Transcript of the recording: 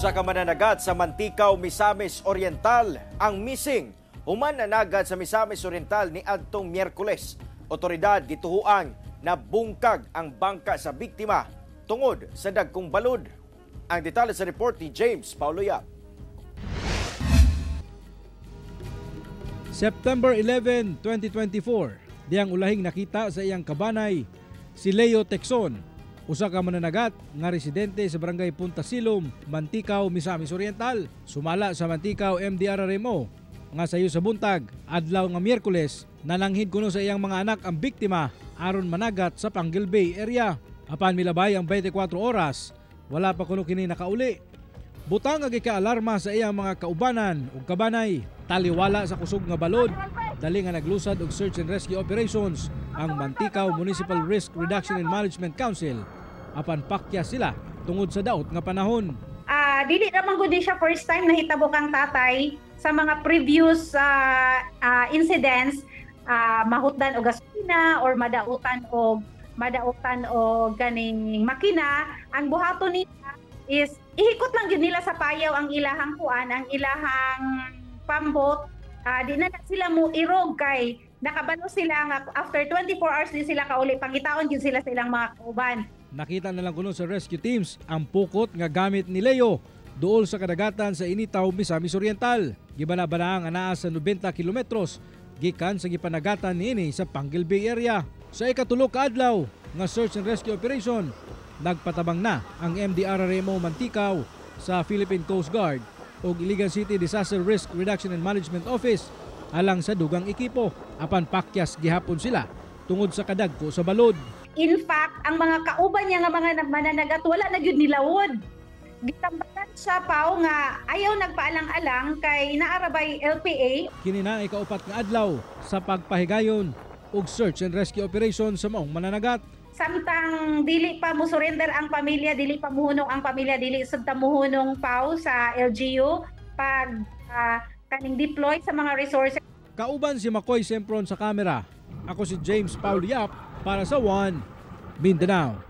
Usa ka mananagat sa Manticao, Misamis Oriental ang missing human nanagat sa Misamis Oriental ni adtong Miyerkules. Otoridad gituhuan na bungkag ang bangka sa biktima tungod sa dagkong balod. Ang detalye sa report ni James Paulo Yap. September 11, 2024, diyang ulahing nakita sa iyang kabanay si Leo Texon, usa ka mananagat nga residente sa barangay Punta Silom, Manticao, Misamis Oriental. Sumala sa Manticao MDRRMO nga sayo sa buntag, adlaw nga Miyerkules, nananghid kuno sa iyang mga anak ang biktima aron managat sa Panguil Bay area. Apan milabay ang 24 oras, wala pa kuno kini nakauli. Butang nga gikaalarma sa iyang mga kaubanan ug kabanay, taliwala sa kusog nga balod, dali nga naglusad og search and rescue operations ang Manticao Municipal Risk Reduction and Management Council apan pakya sila tungod sa daot nga panahon. Dili naman gud siya first time nahitabo kang tatay. Sa mga previous incidents, mahutdan og gasolina or madautan og kaning makina, ang buhaton nila is ihikot lang gyud nila sa payaw ang ilahang kuan, ang ilahang pambot. Di na sila mo irog kay nakabalo sila nga after 24 hours di sila kauli, pangitaon gyud sila sa ilang mga kauban. Nakita na lang kuno sa rescue teams ang pukot nga gamit ni Leo duol sa kadagatan sa Initaw, Misamis Oriental. Gibana-bana ang anaa sa 90 kilometros gikan sa gipanagatan niini sa Panguil Bay area. Sa ikatulo ka adlaw nga search and rescue operation, nagpatabang na ang MDRRMO Manticao sa Philippine Coast Guard ug Iligan City Disaster Risk Reduction and Management Office alang sa dugang ekipo. Apan pakyas gihapon sila tungod sa kadagko sa balod. In fact, ang mga kauban niya nga mga mananagat wala na gyud nilawod. Gitambakan siya pao nga ayaw nagpaalang-alang kay naarabay LPA. Kini na ikaupat nga adlaw sa pagpahigayon og search and rescue operation sa maong mananagat. Samtang dili pa mo surrender ang pamilya, dili pa muhunong ang pamilya, dili sud ta muhunong pao sa LGU pag kaning deploy sa mga resources. Kauban si Makoy Sempron sa kamera. Ako si James Paul Yap para sa One Mindanao.